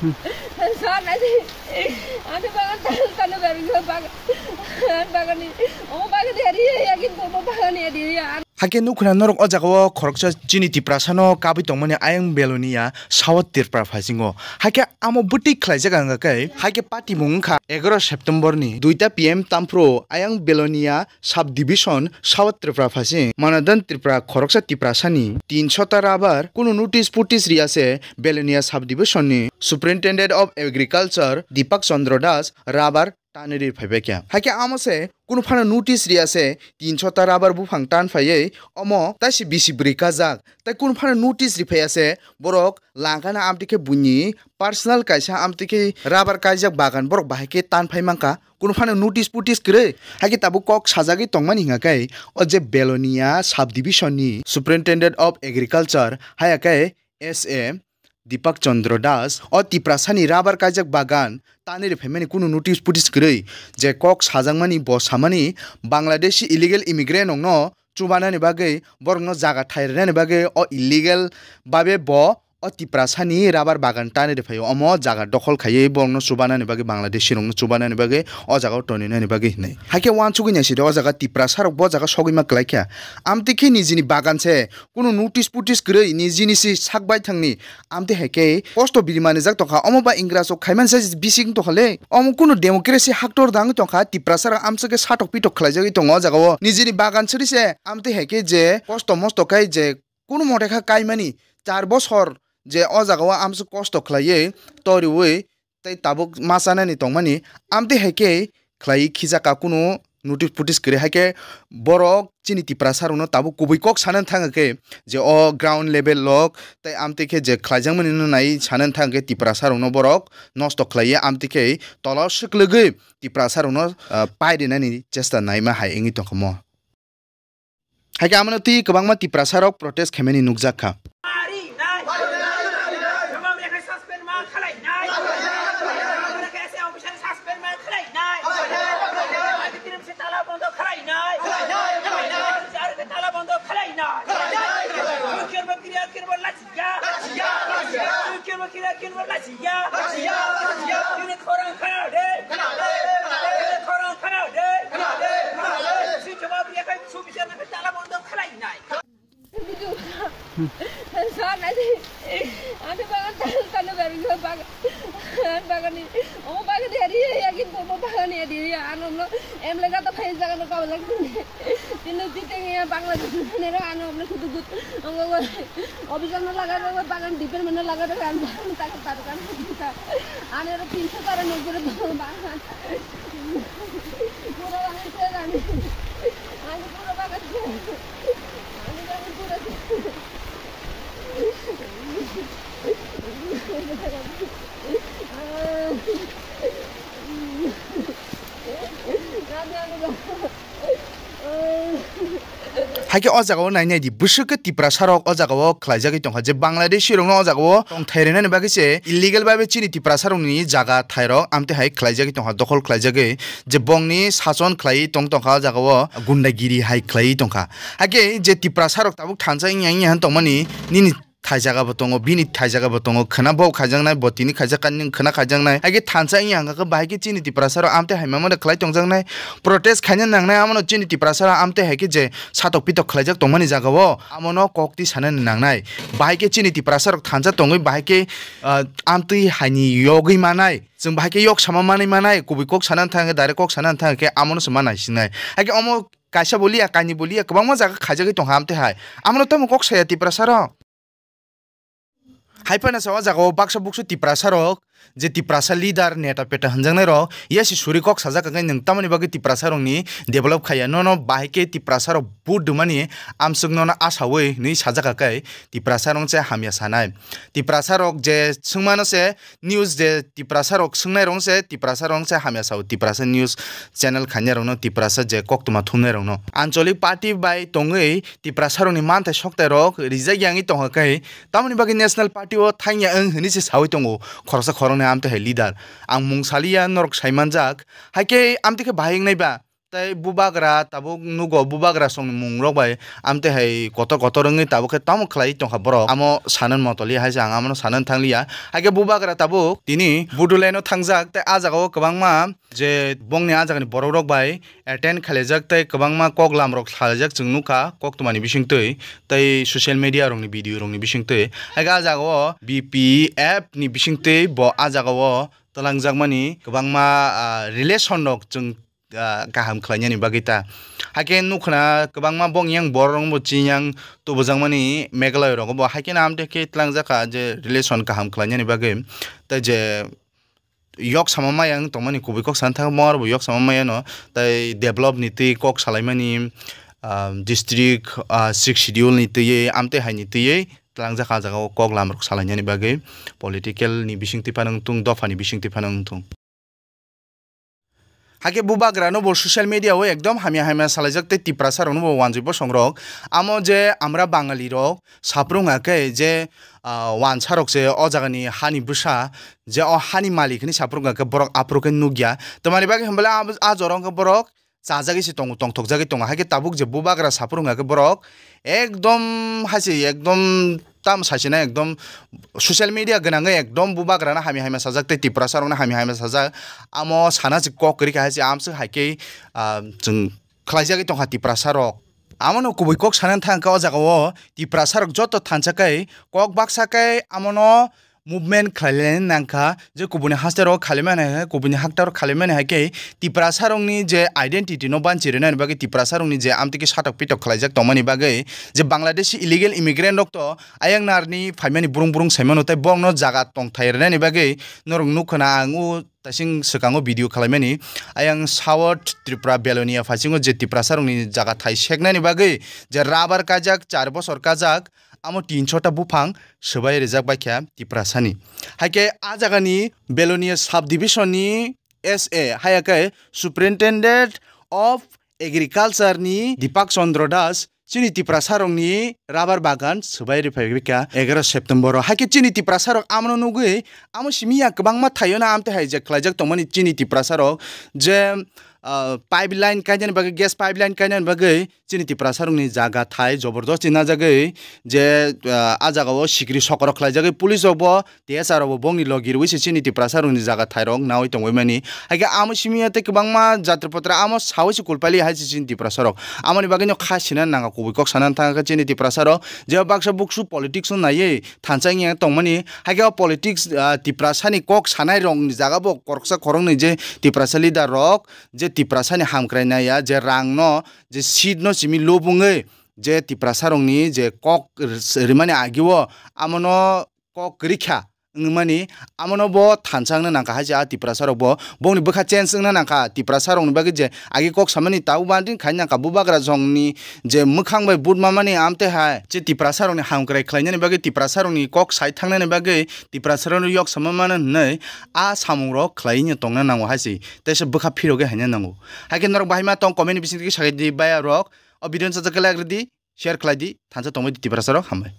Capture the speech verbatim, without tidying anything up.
Sir, nai di. Ani bagan tan, tan bereng bagan. Ani bagan ni, o bagan ni area ya, kintu o bagan ni area ya. Hakhe nukhna norok o jaga o khoroksa chini Tiprasa no kabui tongmani ayang Belonia South Tripura phasingo. Hakhe amo bwtwi khlaijak ang khe, hakhe patimung wngkha egaroh September ni duita P M tamphru ayang Belonia Sub Division South Tripura phasing Manadan Tripura khoroksa Tiprasa ni tinsho ta rubber kunu notice putis riya se Belonia Sub Division ni Superintendent of Agriculture Deepak Chandra Das rubber tanwi ri phaibai kha. Hakhe amo se kunu phano notice riya se tinsho ta rubber buphang tan phaiwi omo taisi bisi bwrwi kajak. Tai kunu phano notice ri phaiya se borok langkha na amtwi khe buini personal kaisa amtwi khe rubber kaijak bagan borok bahai khe tan phai mankha. Kunu phano notice putis kwrwi. Hakhe tabuk kok sajagwi tongmani hwnga khe o je Belonia Sub Division ni Superintendent of Agriculture haya khe S A Deepak Chandra Das o Tiprasa ni rubber kaijak bagan tanwi ri phaimani kunu notice putis kwrwi. Je kok sajakmani bo samani Bangladeshi illegal immigrant rokno chubanani bagwi borokno jaga thai rwnani bagwi o illegal babe bo o Tiprasa ni rubber bagan tanwi ri phaio. Omo jaga dokhol khaiwi borokno chubanani bagwi Bangladeshi rokno chubanani bagwi o jaga o toninani bagwi hinwi. Hakhe uansugwi naisidi o jaga Tiprasa rok bo jaga sogwi ma kwlai kha. Amtwi khe nijini bagan se kunu notice putis kwrwi nijini si sak baithangni amtwi hai khe kosto biri manijak tongkha. Omo ba Ingraj rok khaimani se bising tongkha le. Omo kunu democracy haktor dangwi tongkha. Tiprasa rok amswk khe satok pitok khlaijagwi tongo o jaga o. Nijini bagan siri se amtwi hai khe je kosto mosto khai je kunu mote kha kaimani char bosor je o jaga o amswk kosto khlaiwi toriwi tei tabuk ma chanani tongmani amtwi hai khe khlaiwi khijakha kunu notice putis kwrwi. Hai khe borok chini Tiprasa rokno tabuk kubui kok sanani thangkha khe je o ground level lok tei amtwi khe je khlaijakmani no nai sanani thangkha khe Tiprasa rokno borok nosto khlaiwi amtwi khe tola swklwgwi Tiprasa rokno, ah, pairinani chesta naima hai wngwi tongkha mo. Hai khe amoni twi kwbangma Tiprasa rok protest khaimani nukjak kha. Sir, nai di. Ani bagan tan, tan bereng bagan. Ani bagan ni, o bagan ni area ya, kintu o bagan ni area ya. Ano no, em lega ta phai jaga no kau lagi. Tino titeng ya Bangladesh ni ro ano amne kudu gut. Ongo go, officer no laga ro, bagan department no laga ro, ano bagan tak tak kan. Ano ro tinsho tara no gure bagan. Pura bagan se ani. Ani pura bagan se. Ani bagan pura. Hai khe o jaga o nai nai di, bwswk khe Tiprasa rok o jaga o khlaijagwi tongkha, je Bangladeshi rokno o jaga o tongthai rwnani bagwi se illegal bai bai chini Tiprasa rokni jaga thai rok amtwi hai khlaijagwi tongkha, dokhol khlaijagwi, je bongni sason khlaiwi tong tongkha o jaga o gundagiri hai khlaiwi tongkha. Hai khe je Tiprasa rok tabuk thansa wngya wngya han tongmani nini thai jaga bo tongo, bini thai jaga bo tongo, khwna bo khaijaknai, bo tini khaijak kani khwna khaijaknai. Hai khe thansa wngya hwnkha khe bahai khe chini Tiprasa rok amtwi hai mama de khlai tongjaknai, protest khaina nangnai, amono chini Tiprasa rok amtwi hai khe je satok pitok khlaijak tongmani jaga o, amono kok twi sanani nangnai. Bahai khe chini Tiprasa rok thansa tongwi bahai khe, ah, amtwi haini yogwi manai, chwng bahai khe yok sama manwi manai, kubui kok sana thang khe, direct kok sana thang khe amono se ma naisingnai. Hai khe omo kaisa boliya, kaini boliya, kwbangma jaga khaijagwi tongkha amtwi hai. Amono tamo kok saya Tiprasa rok. Hai phano sa o jaga o baksa buksu Tiprasa rok, je Tiprasa leader, neta peta hwnjaknai rok, yasi suri kok sajak khe nwng tamoni bagwi Tiprasa rokni develop khaiya, nono bahai khe Tiprasa rok vote dumani amswk nono asawi hwnwi sajak khe Tiprasa rok se hamya sanai. Tiprasa rok je swngmano se news je Tiprasa rok swngnai rok se Tiprasa rok se hamya sao, Tiprasa news channel khainai rokno, Tiprasa je koktwma thumnai rokno. Ancholic party bai tongwi Tiprasa rokni manthai soktai rok rijak yangwi tongkha khe, tamoni bagwi national party o thangya wng hwnwi se sawi tongo khoroksa khoroknwi amtwi hai leader. Ang mung saliya, norok sai manjak. Hai khe amtwi khe bahai wngnai ba? tei bubagra tabuk nugo, bubagra songni mungrok bai amtwi hai kotor kotor wngwi tabuk khe tamo khlai tongkha borok. Amo sanan motoli hai se ang amono sanan thangliya. Hai khe bubagra tabuk tini Bodoland-o thangjak tei ah jagao kwbangma je bongni ah jagani borokrok bai attend khailaijak tei kwbangma koklamrok salaijak chwng nukha koktwmani bisingtwi tei social media rokni video rokni bisingtwi. Hai khe ah jagao B P F ni bisingtwi bo ah jagao twlangjakmani kwbangma, ah, relation rok chwng, ah, kaham khlainani bagwi ta. Hai khe nukha na kwbangma bong yang borok rok bo chini yang tubujakmani Meghalaya rogo bo hai khe na amtwi khe twlangjak kha je relation kaham khlainani bagwi. Tei je yok sama maya wng tongmani kubui kok sana thang mo aro bo yok sama maya no tei develop ni twi kok salaimani, ah, district, ah, six schedule ni twi amtwi hai ni twi twlangjak kha ah jagao koklam rok salainani bagwi political ni bisingtwi phano wng thung, dopha ni bisingtwi phano wng thung. Hakhe bubagra no bo social media o ekdom hamya hamya salaijak tei Tiprasa rok no bo wanjui bosong rok. Amo je amra Bangali rok saprung hakhe je, ah, wansa rok se o jaga ni hani bwsa je o hani malik hinwi saprung hakhe borok aphuru khe nukya. Tamani bagwi hwnbale a, a jora wngkhe borok chajagwi se tongo, tongthokjagwi tongo. Hakhe tabuk je bubagra saphuru wngkha khe borok ekdom hai se ekdom tam saichina ekdom social media gwnangwi ekdom bubagrano hamya hamya sajak tei Tiprasa rokno hamya hamya sajak. Amo sana se kok kwrwi kha hai se amswk hai khe, ah, chwng khlaijagwi tongkha Tiprasa rok. Amono kubui kok sana thang kha o jaga o Tiprasa rok joto thansa khe kok baksa khe amono movement khlailai nangkha, je kubuni haste rok khalaimani hai, kubuni hakta rok khalaimani hai khe Tiprasa rokni je identity no banchi rwnani bagwi, Tiprasa rokni je amtwi khe satok pitok khlaijak tongmani bagwi, je Bangladeshi illegal immigrant rok to ayang narni phaimani brung brung saimano tei borokno jaga tongthai rwnani bagwi norok nukha na ang o tasing swkango video khalaimani. Ayang South Tripura Belonia phasingo je Tiprasa rokni jaga thai seknani bagwi je rubber kajak, char bosor kajak, amo tin chota buphang swbai rijak bai kha Tiprasani. Hai khe a jagani Belonia sub division ni S A, haya khe Superintendent of Agriculture ni Dipak Chandra Das chini Tiprasa rokni rubber bagan swbai rwphai kha egaroh September o. Hai khe chini Tiprasa rok amono nugwi amo simi ya kwbangma thaio no amtwi hai je khlaijak tongmani chini Tiprasa rok je, ah, pipeline kainani bagwi, gas pipeline kainani bagwi chini Tiprasa rokni jaga thai jobordosti najagwi je, ah, a jaga o sikri sokoro khlaijagwi police rok bo T S R rok bo bongni logi rwui se chini Tiprasa rokni jaga thai rok naui tongwi mani. Hai khe amo simi ya tei kwbangma jatra patra amo saui se kulpaili hai se chini Tiprasa rok. Amoni bagwi no kha sina nangkha kubui kok sana thang kha chini Tiprasa rok je baksa buksu politics no naiwi thansa wngya tongmani. Hai khe o politics, ah, Tiprasa ni kok sanai rokni jaga bo koroksa khoroknwi je Tiprasa leader rok je Tiprasa ni hamkrai naiya je rang no je seat no simi lobungwi je Tiprasa rokni je kok rimani agi o amono kok kwrwi kha wngmani amono bo thansa wngna nangkha hai se a Tiprasa rok bo bongni bwkha change wngna nangkha Tiprasa rokni bagwi je agi kok samani tabuk banding khai nangkha bubagra jongni je mwkhang bai but mamani amtwi hai je Tiprasa rokni hamkrai khlainani bagwi Tiprasa rokni kok sai thangnani bagwi Tiprasa rokno yok sama mano hinwi a samung rok khlai tongna nango hai se teisa bwkha phirogwi haina nango hai khe norok bahai ma tong comment ni bisingtwi sagai di baya rok o video no sajak khe like rwdi share khlai di thansa tongbai di Tiprasa rok hambai.